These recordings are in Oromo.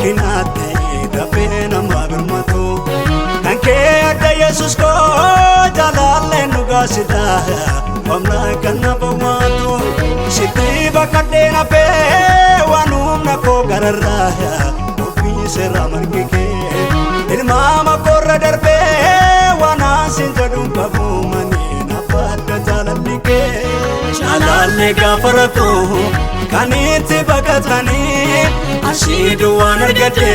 Rakkinaatti dafee nama birmatu. Kan kee adda Yesus koo jaalalleen dhugaasida. Humna kan na bawwaatu. Sitti baqadhee nafee waan humna koo gararraa. Ofii seera margi kee. Ilmaama koorra darbee waan asin jedhuun qabu manii naaf adda jaalalli kee. Jaalalli gaafa rakkoo kan itti baqatanii asii duwwaan argadhe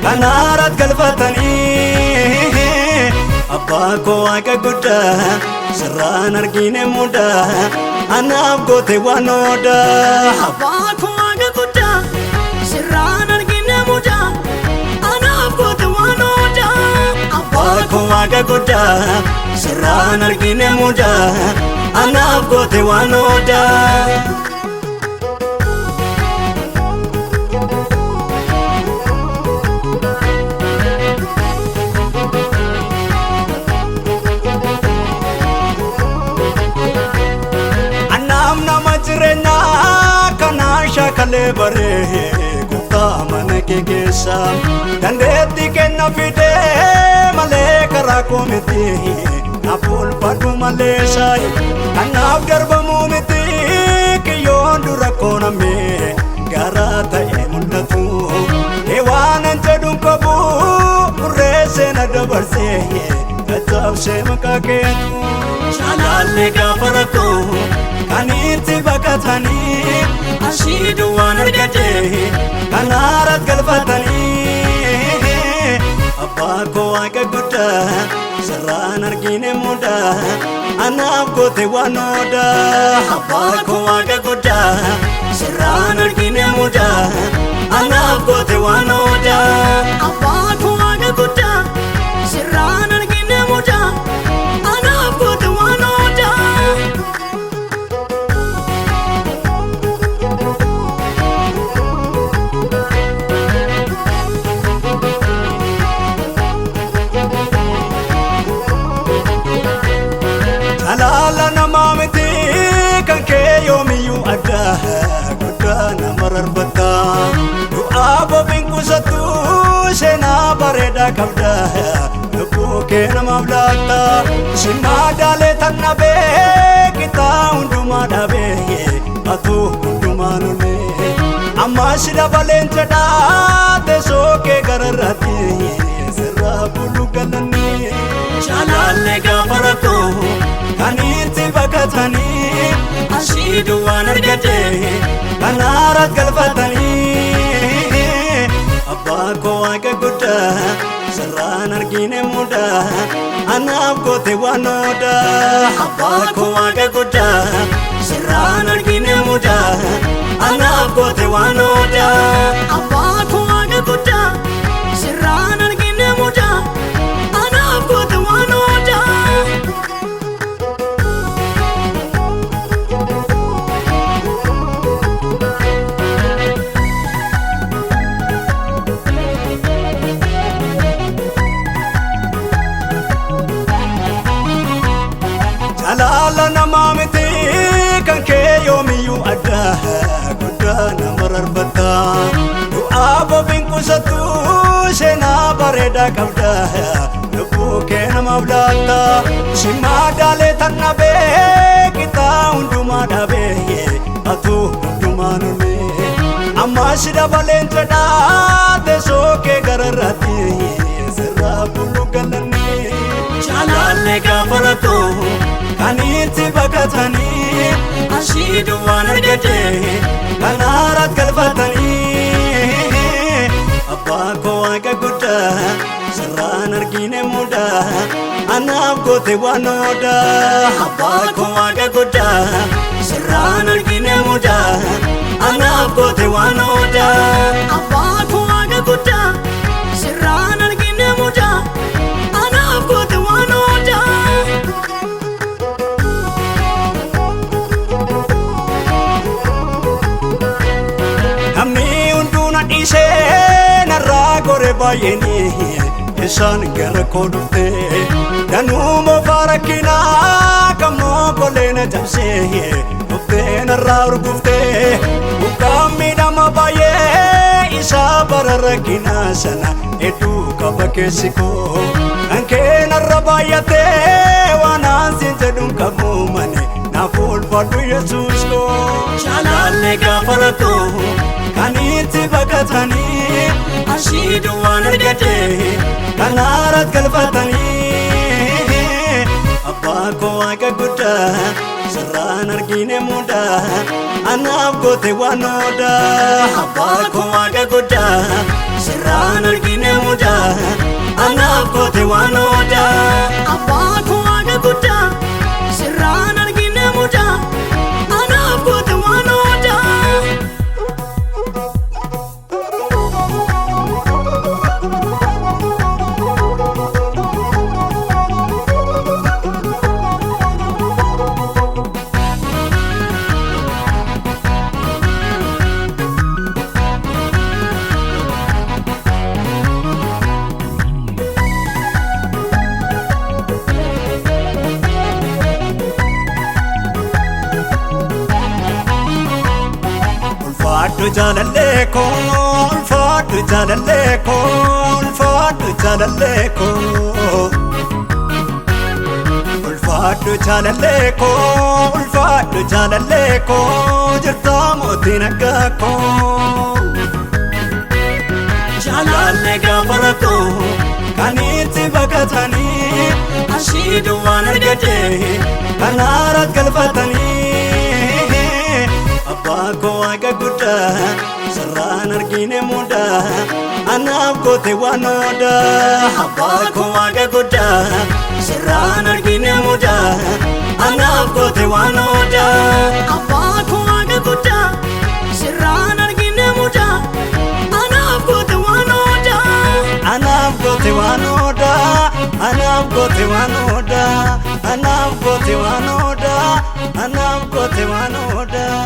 kan haarat galfatanii. Abbaa koo Waaqa guddaa sirraan argine mudaa anaaf goote waan odaa. Abbaa koo Waaqa guddaa sirraan argine mudaa anaaf goote waan odaa. Abbaa koo Waaqa guddaa sirraan argine mudaa anaaf goote waan odaa. Anaaf nama jireenyaa kanaan shaakalee baree gooftaa mana kee keessa dandeettii kenna fidee malee karaa koo miti naaf ulfaadhu malee saayi kanaaf darbamuu miti kiyyoon dura koo namee garaa ta'e mul'atu waan an jedhuun qabu murreessee na dabarsee caccabsee maqaa keetu. Jaalalli gaafa rakkoo kan itti baqatanii asii duwwaan argadhe kan haarat galfatanii. Abbaa koo Waaqa guddaa sirraan argine mudaa anaaf goote waan odaa. Abbaa koo Waaqa guddaa sirraan argine mudaa anaaf goote waan odaa. Abbaa koo Waaqa guddaa sirraan argine mudaa anaaf goote waan odaa. Jaalala namaa miti kan kee yoomiyyuu adda guddaa nama rarfata. Du'aa bobiin qusattu seenaa bareedaa qabda. Lubbuu kee namaaf laatta. Simmaa daalee tannabee qixaa hundumaa dhabee atu hundumaa lolee. Ammas dabaleen jedhaa teessoo kee gararraatti sirraa bulu galanii. Jaalalli gaafa rakkoo kan itti baqatanii asii duwwaan argadhe kan haarat galfatanii. Abbaa koo Waaqa guddaa sirraan argine mudaa anaaf goote waan odaa. Abbaa koo Waaqa guddaa sirraan argine mudaa anaaf goote waan odaa. Abbaa koo Waaqa guddaa sirraan argine mudaa anaaf goote waan odaa. Jaalala namaa miti kan kee yoomiyyuu adda guddaa nama rarfata. Du'aa bobiin qusattu seenaa bareedaa qabda. Lubbuu kee namaaf laatta. Simmaa daalee tannabee qixaa hundumaa dhabee atu hundumaa lolee. Ammas dabaleen jedhaa teessoo kee gararraatti sirraa bulu galanii. Jaalalli gaafa rakkoo kan itti baqatanii asii duwwaan argadhe kan haarat galfatanii. Abbaa koo Waaqa guddaa sirraan argine mudaa anaaf goote waan odaa. Abbaa koo Waaqa guddaa sirraan argine mudaa anaaf goote waan odaa. Abbaa koo Waaqa guddaa sirraan argine mudaa anaaf goote waan odaa. Namni hunduu na dhiisee narraa gore baay'eeni isaan gara koo dhufte danuu moofaa rakkinaa kammoo kolee na cabsee dhuftee narraa urguftee buqqaan miidhama baay'ee. Isaa bara rakkinaa sana hedduu qaba keessi koo. Kan keenarra baay'atee waan aansin jedhuun qabu malee naaf ulfaadhu Yesuus koo. Jaalallee gaafa rakkoo kan itti baqatanii ashii duwwaan argate kan haarat galfatanii. Abbaa koo waaqa guddaa sirraan argine mudaa anaaf goote waan odaa. Abbaa koo waaqa guddaa sirraan argine mudaa anaaf goote waan odaa. Abbaa koo waaqa guddaa sirraan argine mudaa anaaf goote waan odaa. Ulfaadhu jaalallee koo, ulfaadhu jaalallee koo, ulfaadhu jaalallee koo. Ulfaadhu jaalallee koo, ulfaadhu jaalallee koo, jirtaa mootiin akka koo. Jaalallee gaafa rakkoo kan itti baqatanii ashii duwwaan argate kan haarat galfatanii. Abbaa koo waaqa guddaa sirraan argine mudaa anaaf goote waan odaa. Abbaa koo waaqa guddaa sirraan argine mudaa anaaf goote waan odaa. Abbaa koo waaqa guddaa sirraan argine mudaa anaaf goote waan odaa. Anaaf goote waan odaa, anaaf goote waan odaa, anaaf goote waan odaa, anaaf goote waan odaa.